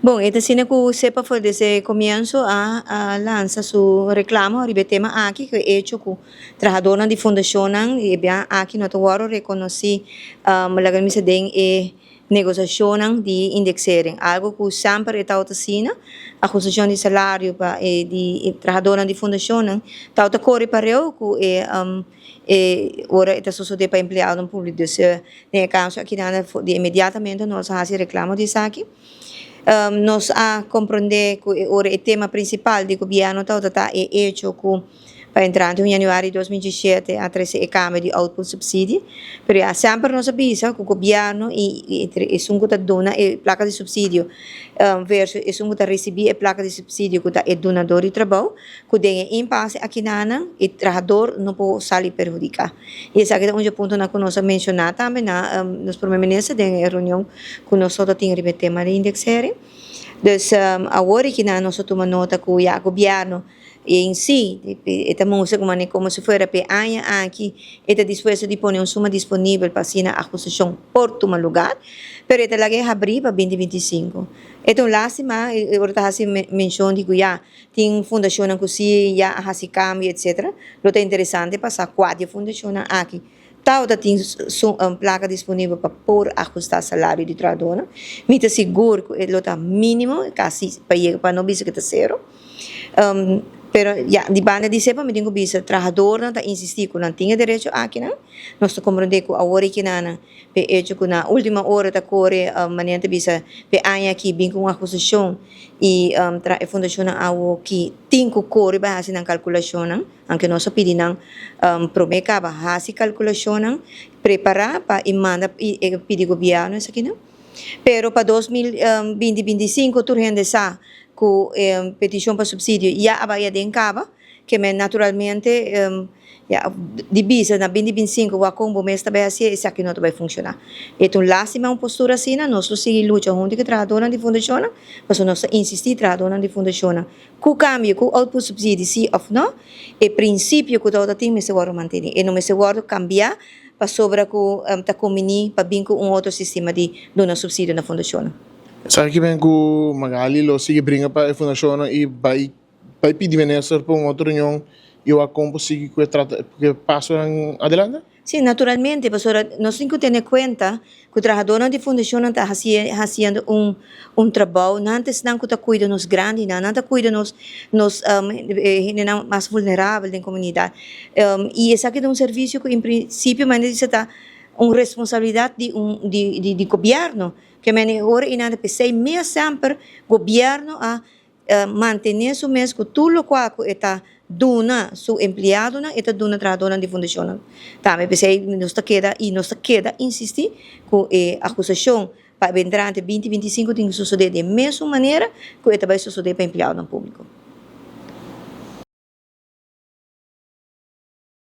Bon, e ta asina ku SEPA for desde komienso a lansa su reklamo riba e tema aki, ku e echo ku trahadónan di fundashonnan e bia aki no ta wòrdu rekonosí, laga mi bisa den e negosiashonnan di indeksering, algu ku semper e tabata asina, ahustashon di salario pa e di trahadónan di fundashonnan tabata kore pareu ku e e ora e ta sosodé pa empleadonan públiko. Dus den e kaso aki nan di inmediatamente nos a hasi reklamo di esaki. Nos a komprondé ku e ora e tema prinsipal di gobièrnu tabata ta e echo ku pa entrante un januari 2017 a trese e kambio di output subsidie. Pero ya semper nos a bisa ku gobièrnu i esun ku ta duna e plaka di supsidio versus esun ku ta risibí e plaka di supsidio ku ta e dunador di trabou, ku den e impase akinanan e trahador no por sali perhudiká. I esaki ta un dje puntonan ku nos a menshoná tambe na nos prome minister den e reunion ku nos tabata tin riba e tema di indexering. Dus awor akinan nos a tuma nota ku ya gobièrnu en si e ta mustra ku manera komo si fuera pa e aña aki e ta dispuesto di pone un suma disponibel pa asina ahustashon por tuma lugar, pero e ta laga e habrí pa binti 25. E ta un lástima ora ta hasi menshon di ku ya Tin fundashonnan ku si ya a hasi kambio etsetera. Lo ta interesante pa sa kua di e fundashonnan aki tabata tin su plaka disponibel pa por ahustá salario di trahadónan. Mi ta sigur ku e lo ta mínimo, kasi pa yega pa no bisa ku ta sero. Pero ya, di banda di sepa mi tin ku bisa trahadornan ta insistí ku nan tin e derecho akinan. Nos ta komprondé ku awor e kinanan p'e echo ku na última ora ta kore manera ta bisa p'e aña aki bin ku un ahustashon. I tra e fundashonnan awo ki tin ku kore bai hasi nan kalkulashonnan, anke nos a pidi nan promé kaba hasi kalkulashonnan, prepará pa i manda i pidi gobièrnu esakinan. Pero pa 2020 25 tur hende sa ku e petishon pa supsidio ya a bai aden kaba, ke men naturalmente Ya, di bisa na binti 25 wak kon bo mes ta bai hasié, esaki no ta bai funshoná. E ta un lástima un postura asina, nos lo sigui lucha huntu ku e trahadónan di fundashonnan, pasobra nos ta insistí trahadónan di fundashonnan ku kambio, ku output subsidie sí òf nò, e prinsipio ku tabata tin mester wòrdu mantení, e no mester wòrdu kambiá pasobra ku ta kumbiní pa bin ku un otro sistema di duna supsidio na fundashonnan. Esaki ben ku Magali lo sigui bringa pa e fundashonnan i bai Bai pidi minister pa un otro reunion y wak con por sigui cu e trata cu e pasonan adelante? Sí, naturalmente, pasobra nos tin cu tene cuenta cu trahadornan di fundacionnan ta haci haciendo un un trabou, nan ta esnan cu ta cuida nos grandinan, nan ta cuida nos nos hendenan mas vulnerabel den comunidad. Y esaki ta un servicio cu en principio manera di bisa ta un responsabilidad di un di di di gobierno, ke mene ora y nan ta pesey mes semper gobierno a Mantené su mes ku tur lokual ku e ta duna su empleadonan, e ta duna trahadónan di fundashonnan tambe. P'esei nos ta keda i nos ta keda insistí ku e akusashon pa e entrante 2025 tin ku sosodé di e mesun manera ku e ta bai sosodé pa empleadonan públiko.